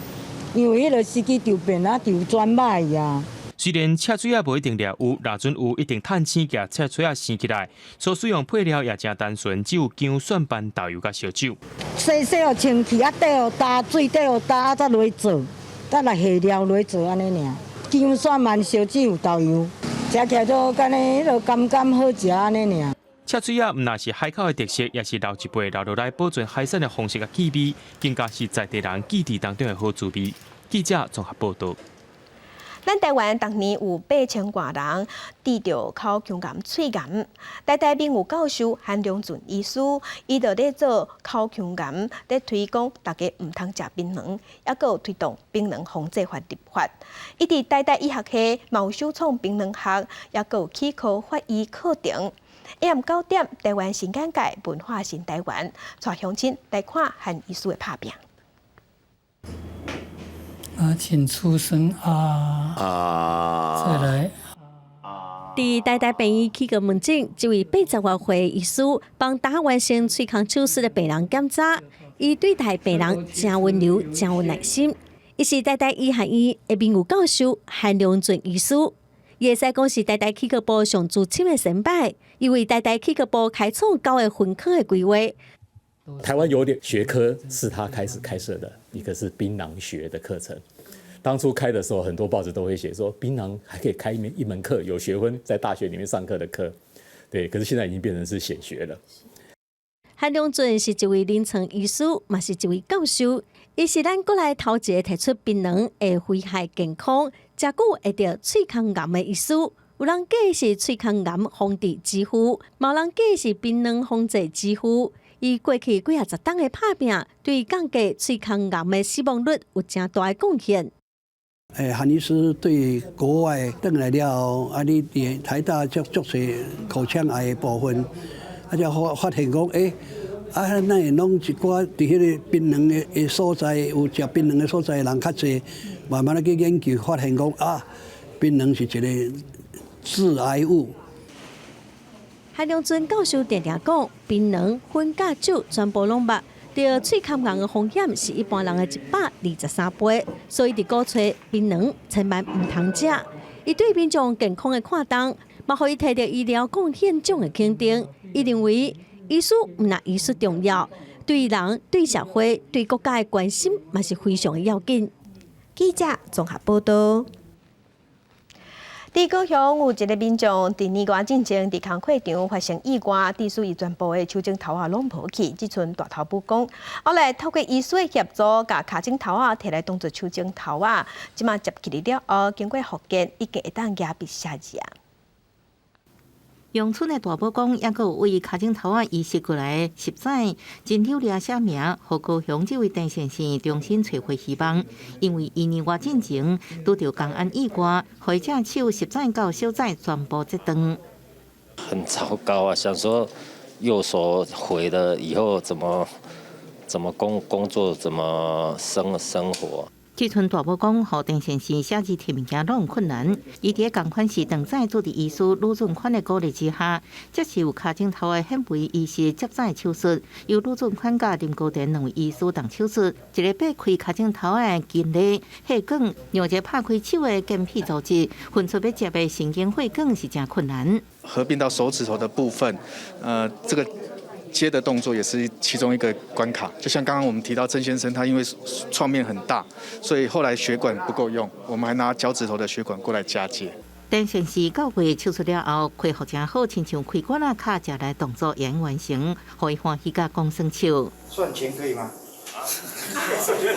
因為彼个時機就變啊，就轉歹啊。雖然赤喙仔無一定掠有，若陣有一定趁錢共赤喙仔生起來，所使用配料也誠單純，只有薑、蒜瓣、豆油佮燒酒。洗洗予清氣，啊，底予焦，水底予焦，啊，才落去做，才來下料落去做按呢爾。薑、蒜瓣、燒酒、豆油，食起來都敢若彼囉甘甘好食按呢爾。赤喙仔毋但是海口的特色，也是老一輩留落來保存海產的方式佮氣味，更加是在地人記憶當中的好滋味。記者綜合報道。咱台灣逐年有8000外人得著口腔癌、喙癌。台大名譽教授韓良俊醫師，伊就咧做口腔癌，咧推廣大家毋通食檳榔，猶閣有推動檳榔防治法立法。伊佇台大醫學系嘛有首創檳榔學，猶閣有齒科法醫課程。下暗9點，台灣新簡介文化新台灣，帶鄉親來看韓醫師的拍拚。啊，請出聲啊！啊，再來。佇台大病院齒科門診，這位80外歲醫師幫剛完成喙腔手術的病人檢查。伊對待病人誠溫柔，誠有耐心。伊是台大醫學院的名譽教授韓良俊醫師。伊會使講是台大齒科部上資深的前輩，伊為台大齒科部開創九个分科的規劃。台灣有點學科是他開始開設的，一個是檳榔學的課程。當初開的時候，很多報紙都會寫說，檳榔還可以開一門課，有學分在大學裡面上課的課。對，可是現在已經變成是顯學了。韓良俊是一位臨床醫師，嘛是一位教授。伊是咱國內頭一个提出檳榔會危害健康、食久會得喙腔癌的醫師。有人講是喙腔癌防治之父，嘛有人講是檳榔防治之父。伊過去幾仔十冬的拍拚，對降低喙腔癌的死亡率有誠大的貢獻。欸，韓醫師對國外轉來了後，啊，你佇台大足足濟口腔癌的部分，啊，才發發現講，欸，啊，哪會攏一寡佇彼个檳榔的的所在，有食檳榔的所在的人較濟，慢慢仔去研究，發現講啊，檳榔是一个致癌物。韓良俊教授定定講，檳榔、薰佮酒全部攏捌，著喙腔癌的風險是一般人的123倍，所以佇鼓吹檳榔千萬毋通食。伊對民眾健康的看重，嘛予伊提著醫療貢獻獎的肯定。伊認為醫師毋但醫術重要，對人、對社會、對國家的關心嘛是非常的要緊。記者綜合報道。佇高雄有一个民眾佇年外進前佇工課場發生意外，致使伊全部的手指頭仔攏無去，這賰大頭拇公。後來透過醫師的協助，共跤指頭仔提來當做手指頭仔，這馬接起來了後，經過復健，已經會當舉筆寫字啊。陽春的大拇公，猶閣有為跤指頭仔移植過來的十指，真溜掠寫名，予高雄這位陳先生重新揣回希望。因為伊年外進前拄著工安意外，予伊隻手十指佮小指全部折斷。很糟糕啊！想說右手毀了以後，怎麼工作，怎麼生活？這陣大某講，予陳先生寫字提物件攏困難。伊佇共款是長在主治醫師呂俊寬的鼓勵之下，接受跤蹛頭的顯微醫師接再手術，由呂俊寬佮林高田兩位醫師動手術，一个擘開跤蹛頭的筋肋血管，兩個拍開手的間皮組織，分出欲接的神經血管是誠困難。合併到手指頭的部分，這個接的動作也是其中一個關卡，就像剛剛我們提到鄭先生，他因為創面很大，所以後來血管不夠用，我們還拿腳趾頭的血管過來加接。陳先生9月手術了後，恢復誠好，親像開管仔敲食的動作已經完成，予伊歡喜甲講耍手。算錢可以嗎？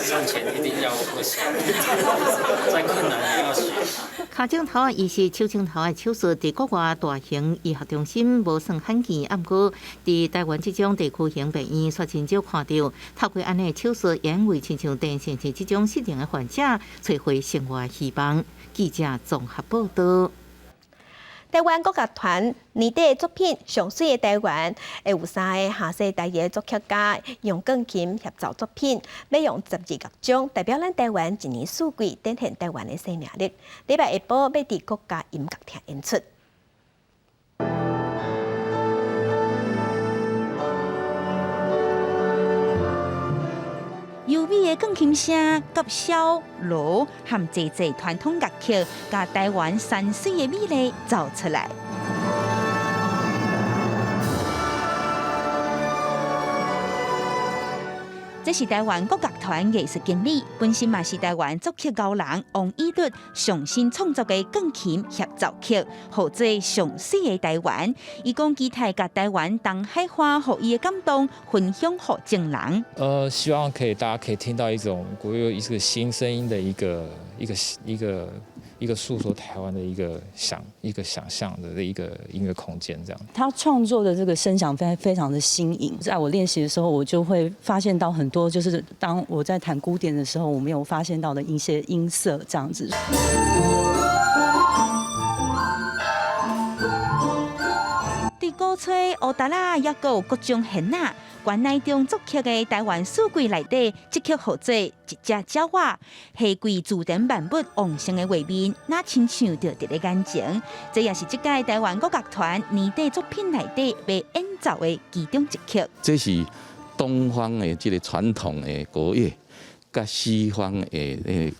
算錢一定要會算，再困難也要學。跤蹛頭的醫師手蹛頭的手術，佇國外大型醫學中心無算罕見，毋過佇台灣這種地區型病院，卻真少看著。透過按呢手術，因為親像陳先生這種失能的患者，揣回生活希望。記者綜合報道。台灣國樂團年底的作品《上媠的台灣》，會有三个下西台語作曲家用鋼琴協奏作品，欲用12樂章代表咱台灣一年四季，展現台灣的生命力。禮拜下晡欲佇國家音樂廳演出。優美的鋼琴聲、佮簫、鑼和濟濟傳統樂曲，共台灣山水的美麗奏出來。這是台灣國樂團藝術經理，本身嘛是台灣作曲高人王以德上新創作的鋼琴協奏曲，號做《上媠的台灣》。伊講期待共台灣東海岸予伊的感動分享予眾人。希望可以大家可以聽到一種國樂一個新聲音的一個訴說台灣的一個想象的一個音樂空間，這樣。他創作的這個聲響非非常的新穎，在我練習的時候，我就會發現到很多，就是當我在彈古典的時候，我沒有發現到的一些音色，這樣子。佇鼓吹、烏達拉，抑閣有各種弦仔，關乃中作曲的台灣四季內底，這曲號做一隻鳥仔，夏季自然萬物旺盛的畫面，若親像就佇咧眼前。這也是這屆台灣國樂團年底作品內底欲演奏的其中一曲。這是東方的這个傳統的國樂，佮西方的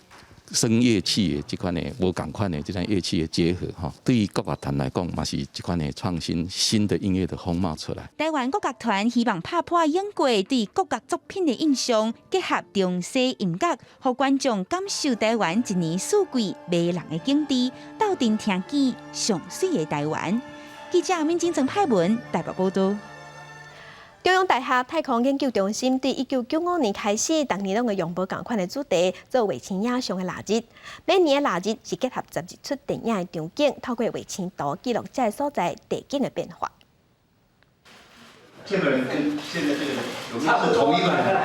聲樂器的這款的無仝款的這種樂器的結合，吼，對於國樂團來講，嘛是這款的創新新的音樂的風貌出來。台灣國樂團希望拍破永過對國樂作品的印象，結合中西音樂，予觀眾感受台灣一年四季迷人的景致，鬥陣聽見上媠的台灣。記者敏晶、曾派文台北報道。中央大學太空研究中心對1995年開始，逐年攏會用無仝款的主題做衛星影像的臘日。每年的臘日是結合12齣電影的場景，透過衛星圖記錄這个所在地景的變化。這個人跟現在這個人有沒有是同一個人？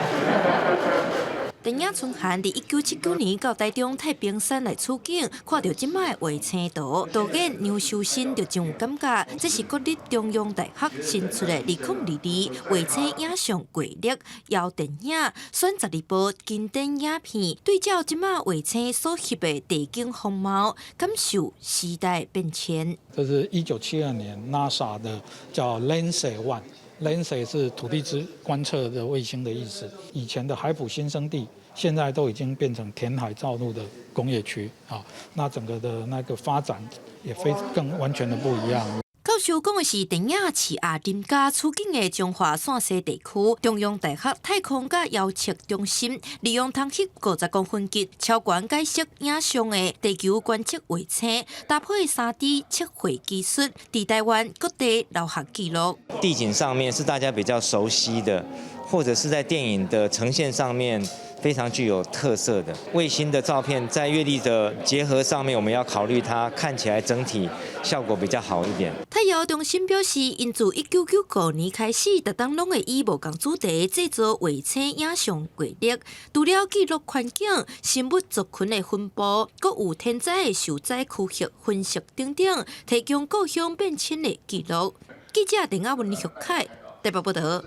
電影春寒佇1979年到台中太平山來取景，看著這擺的衛星圖，導演楊修身就真有感覺。這是國立中央大學新出的2022衛星影像月曆，邀電影選12部經典影片，對照這擺衛星所翕的地景風貌，感受時代變遷。這是1972年 NASA 的叫 Landsat One。Landsat 是土地之觀測的衛星的意思。以前的海埔新生地，現在都已經變成填海造陸的工業區啊。那整個的那個發展也非更完全的不一樣。教授講的是電影《刺鴨林家》取景的彰化線西地區，中央大學太空佮遙測中心利用通翕50公分級超懸解析影像的地球觀測衛星，搭配3D 測繪技術，佇台灣各地留下記錄。地景上面是大家比較熟悉的，或者是在電影的呈現上面非常具有特色的衛星的照片，在月曆的結合上面，我們要考慮它看起來整體效果比較好一點。太遙中心表示，𪜶自1995年開始，逐冬攏會以無仝主題製作衛星影像月曆，除了記錄環境、生物族群的分布，閣有天災的受災區域分析等等，提供故鄉變遷的記錄。記者鄧亞文、許凱台北報道。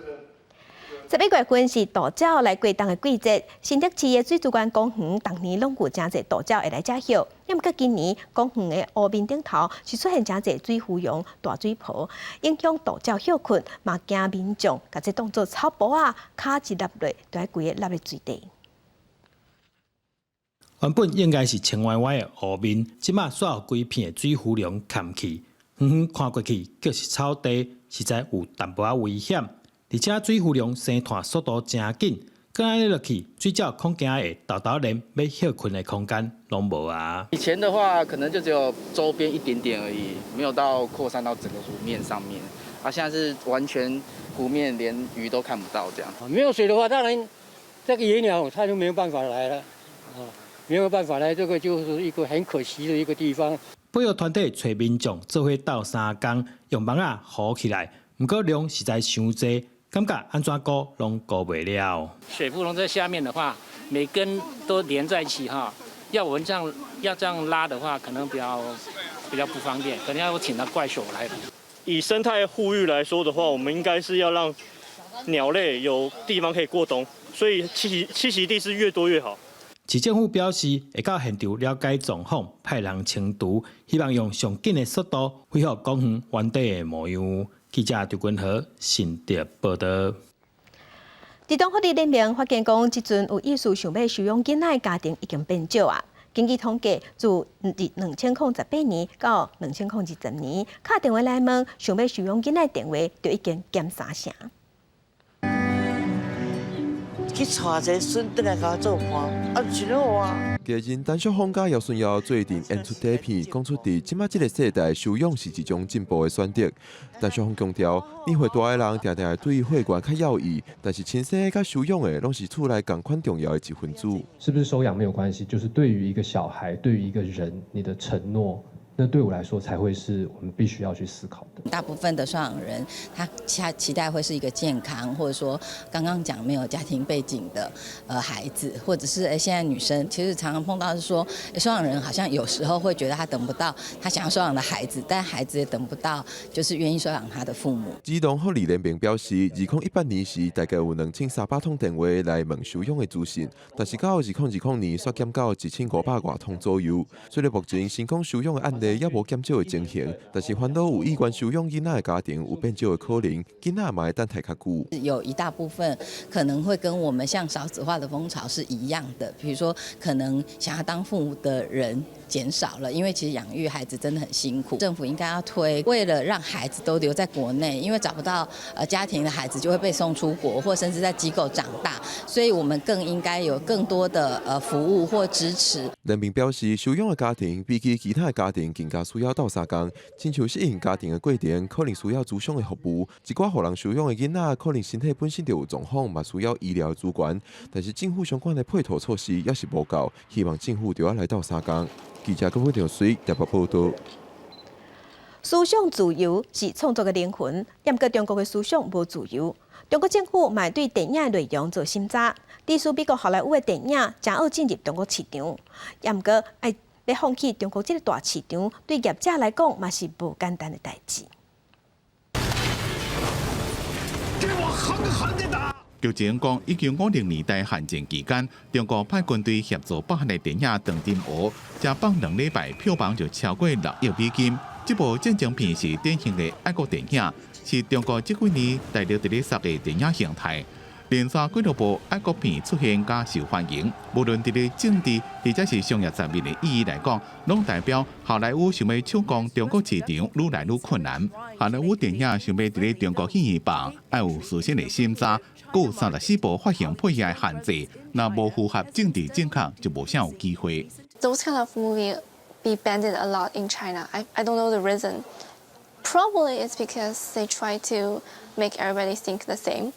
11月份是渡鳥來過冬的季節，新竹市的水資源公園逐年攏有誠濟渡鳥會來遮歇。毋過今年公園的湖面頂頭是出現誠濟水芙蓉、大水婆，影響渡鳥歇睏，嘛驚民眾共這當做草埔仔，跤一落落，就愛規个落佇水底。原本應該是清歪歪的湖面，這馬煞予規片的水芙蓉崁去，遠遠看過去，就是草地，實在有淡薄仔危險。而且水芙蓉生湠速度誠緊，閣按呢落去，水鳥恐驚會沓沓連欲歇睏的空間攏無啊。以前的話，可能就只有周邊一點點而已，沒有到擴散到整個湖面上面。啊，現在是完全湖面連魚都看不到這樣。沒有水的話，當然這個野鳥它就沒有辦法來了，啊，沒有辦法來，這個就是一個很可惜的一個地方。保育團體揣民眾做伙鬥相共，用網仔糊起來，毋過量實在傷濟。感覺按怎顧攏顧袂了。水芙蓉在下面的話，每根都連在一起哈，要我們這樣要這樣拉的話，可能比較不方便，可能要請到怪手來。以生態護育來說的話，我們應該是要讓鳥類有地方可以過冬，所以棲息地是越多越好。市政府表示，會到現場了解狀況，派人清除，希望用上緊的速度恢復公園原底的模樣。記者張君和新竹報道。兒童福利聯盟發現講，這陣有意思想欲收養囡仔的家庭已經變少啊。根據統計，自2018年到2020年，敲電話來問想欲收養囡仔的電話就已經減三成。去帶一個孫轉來共我做伴，啊，真好啊！藝人陳淑芳佮姚順耀做陣演出短片，講出佇這馬這个世代收養是一種進步的選擇。陳淑芳強調，年歲大的人定定會對血緣較猶豫，但是親生佮收養的攏是厝內仝款重要的一份子。是不是收養沒有關係，就是對於一個小孩，對於一個人，你的承諾。那對我來說才會是我們必須要去思考的。大部分的收養人，他期待會是一個健康，或者說剛剛講沒有家庭背景的孩子，或者是現在女生其實常常碰到是說，收養人好像有時候會覺得他等不到他想要收養的孩子，但孩子也等不到就是願意收養他的父母。兒童福利聯盟表示，2018年時大概有2300通電話來問收養的資訊，但是到2020年煞減到1500外通左右。雖然目前成功收養的案例猶無減少的情形，但是煩惱有意願收養囡仔的家庭有變少的可能，囡仔嘛會等待較久。有一大部分可能會跟我們像少子化的風潮是一樣的，比如說可能想要當父母的人減少了，因為其實養育孩子真的很辛苦。政府應該要推，為了讓孩子都留在國內，因為找不到家庭的孩子就會被送出國，或甚至在機構長大，所以我們更應該有更多的服務或支持。聯盟表示，收養的家庭比起其他的家庭更加需要鬥相共，親像適應家庭的過程，可能需要諮商的服務。一寡予人收養的囡仔，可能身體本身就有狀況，嘛需要醫療資源。但是政府相關的配套措施猶是無夠，希望政府著愛來鬥相共。記者郭偉水台北報道。思想自由是創作的靈魂，毋過中國的思想無自由。中國政府嘛對電影的內容做審查，致使美國好萊塢的電影誠惡進入中國市場。毋過愛欲放棄中國這個大市場，對業者來講嘛是無簡單的代誌。給我狠狠的打！劇情講，1950年代韓戰期間，中國派軍隊協助北韓的電影《長津湖》，才放2禮拜，票房就超過6億美金。這部戰爭片是典型的愛國電影，是中國這幾年大陸佇咧煠的電影形態。連續幾多部愛國片出現佮受歡迎，無論佇咧政治或者是商業層面的意義來講，攏代表好萊塢想欲搶攻中國市場愈來愈困難。好萊塢電影想欲佇咧中國戲院放，愛有事先的審查，閣有34部發行配額的限制，若無符合政治正確，就無啥有機會。 Those kind of movie be banned a lot in China. I don't know the reason. Probably it's because they try to make everybody think the same.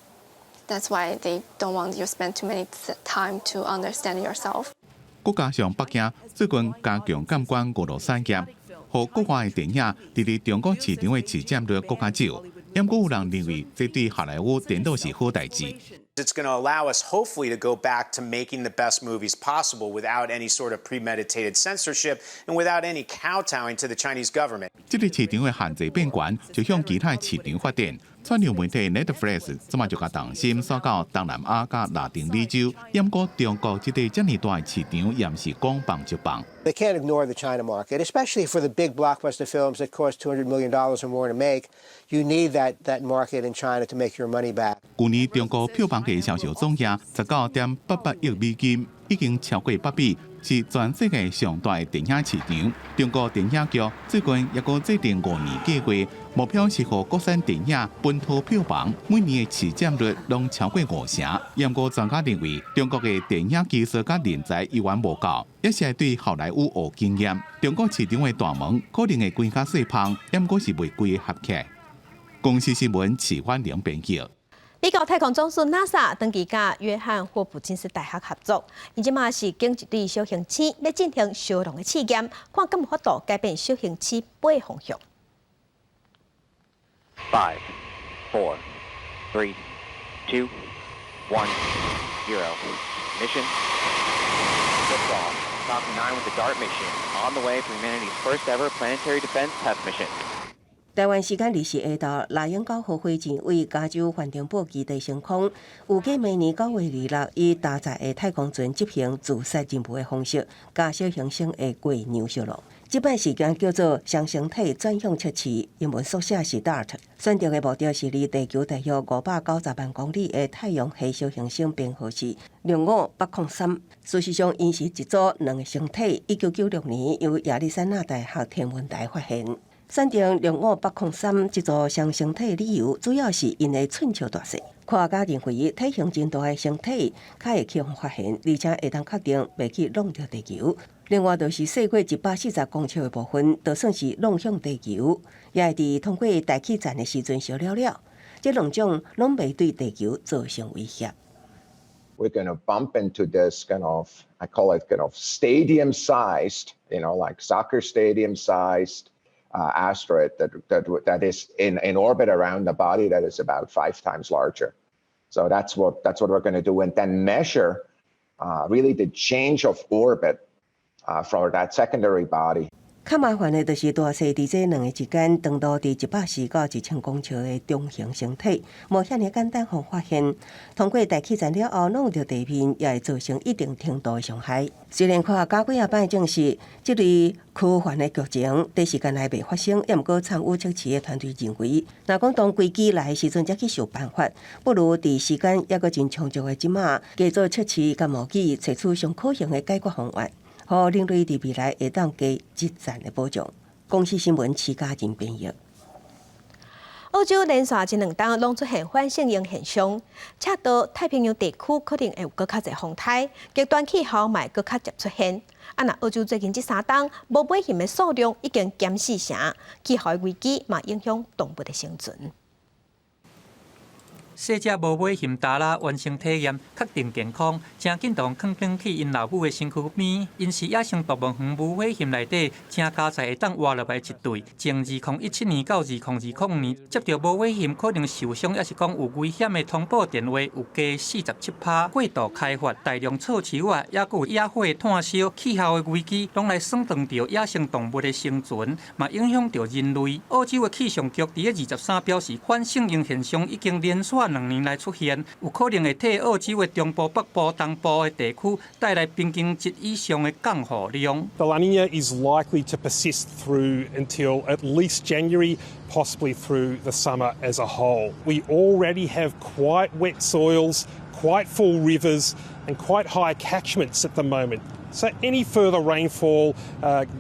That's why they don't want you spend too many time to understand yourself. 閣加上北京最近加強監管娛樂產業，予國外的電影佇咧中國市場的市佔率閣較少。毋過有人認為，這對好萊塢顛倒是好代誌。 It's going to allow us, hopefully, to go back to making the best movies possible without any sort of premeditated censorship and without any kowtowing to the Chinese government. 這个市場的限制變懸，就向其他市場發展。串流媒體 Netflix 這馬就共重心徙到東南亞佮拉丁美洲，毋過中國這塊遮爾大的市場，也毋是講放就放。 They can't ignore the China market, especially for the big blockbuster films that cost $200 million or more to make. You need that market in China to make your money back. 舊年中國票房的銷售總額19.88億美金，已經超過北美，是全世界上大的電影市場。中國電影局最近也閣制定5年計劃，目標是予國產電影本土票房每年的市佔率攏超過五成。毋過專家認為，中國的電影技術佮人才猶原無夠，抑是愛對好萊塢學經驗。中國市場的大門可能會關較細縫，毋過是袂規个合起來。公視新聞齊婉玲編輯。美國太空總署 NASA 長期佮約翰霍普金斯大學合作，𪜶這馬是揀一對小行星，欲進行相容的試驗，看敢有法度改變小行星飛方向。 Five, four, three, two, one, zero. Mission. Liftoff. Falcon 9 with the DART mission on the way for humanity's first ever planetary defense test mission. 台灣時間24下晝，獵鷹9號火箭對加州范登堡基地升空，預計明年9月26，以搭載的太空船執行自殺任務的方式，共小行星的月娘相挵。這擺事件叫做雙星體轉向測試，英文縮寫是 DART。選擇的目標是離地球大約590萬公里的太陽系小行星編號是65803。事實上，𪜶是一組兩個星體，1996年由亞利桑那大學天文台發現。選定65803這組雙星體理由，主要是𪜶的寸尺大細。科學家認為，體型真大的星體較會去予發現，而且會當確定袂去挵著地球。另外，就是細過140公尺的部分，就算是挵向地球，也會佇通過大氣層的時陣燒了了。這兩種攏袂對地球造成威脅。 We're going to bump into this kind of, I call it kind of stadium-sized, like soccer stadium-sized asteroid that is in orbit around the body that is about five times larger. So that's what we're going to do, and then measure really the change of orbit for that secondary body. 較麻煩的就是大細佇這兩个之間，長度佇140到1000公尺的中型星體，無遐爾簡單予發現。通過大氣層了後，挵著地面也會造成一定程度的傷害。雖然科學家幾仔擺證實，這類科幻的劇情短時間內袂發生，抑毋過參與測試的團隊認為，若講當危機來的時陣才去想辦法，不如佇時間猶閣真充足的這馬，加做測試佮模擬，揣出上可行的解決方案。予人類佇未來會當加一層的保障。公視新聞徐嘉仁編譯。澳洲連續這兩冬攏出現反聖嬰現象，赤道太平洋地區可能會有閣較濟風颱，極端氣候嘛會閣較捷出現。啊，若澳洲最近這三冬無尾熊的數量已經減四成，氣候危機嘛影響動物的生存。細隻無尾熊達拉完成體驗，確定健康，誠緊就予放轉去𪜶老母的身軀邊。𪜶是野生動物園無尾熊內底，誠佳哉會當活落來一對。從2017年到2020年，接著無尾熊可能受傷，抑是講有危險的通報電話有加47%。過度開發、大量錯樹仔，抑閣有野火的炭燒，氣候的危機，攏來損斷著野生動物的生存，嘛影響著人類。澳洲的氣象局佇咧23表示，反聖嬰現象已經連續2年來出現，有可能會替澳洲的中部、北部、東部的地區帶來平均值以上的降雨量。 The La Nina is likely to persist through until at least January, possibly through the summer as a whole. We already have quite wet soils, quite full rivers, and quite high catchments at the moment. So any further rainfall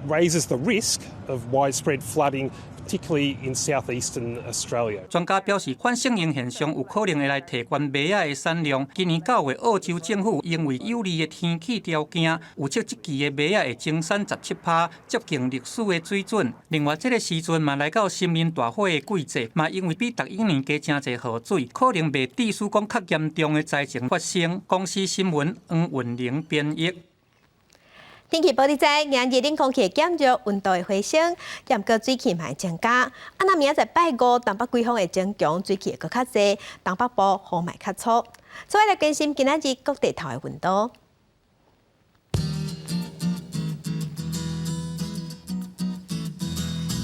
raises the risk of widespread flooding, particularly in southeastern Australia. 專家表示，反聖嬰現象有可能會來提懸麥仔的產量。今年9月，澳洲政府因為有利的天氣條件，預測這季的麥仔會增產17%，接近歷史的水準。另外，這个時陣嘛來到森林大火的季節，嘛因為比逐一年加誠濟雨水，可能袂致使講較嚴重的災情發生。公視新聞黃雲玲編譯。天氣報你知，今日冷空氣減弱，溫度會回升，毋過水汽嘛會增加。啊，若明仔載拜五，東北季風會增強，水汽會閣較濟，東北部雨嘛會較粗。所以來關心今仔日各地頭的溫度。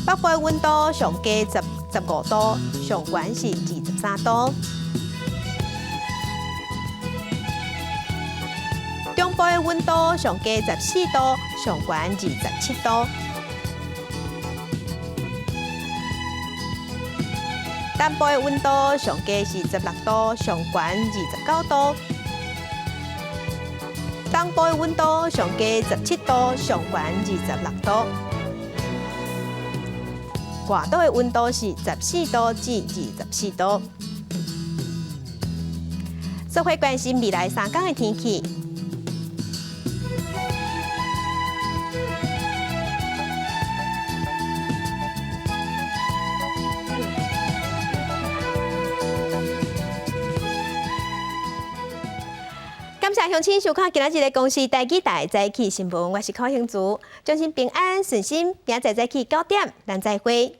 北部溫度上低15度，上懸是23 3度。中部的溫度上低14度，上懸27度。南部的溫度上低是16度，上懸29度。東部的溫度上低17度，上懸26度。外島的溫度是14度至24度。社會關心未來3天的天氣。感謝鄉親收看今仔日的公視台語台早起新聞，我是柯興竹，衷心平安順心，明仔載早起9點，咱再會。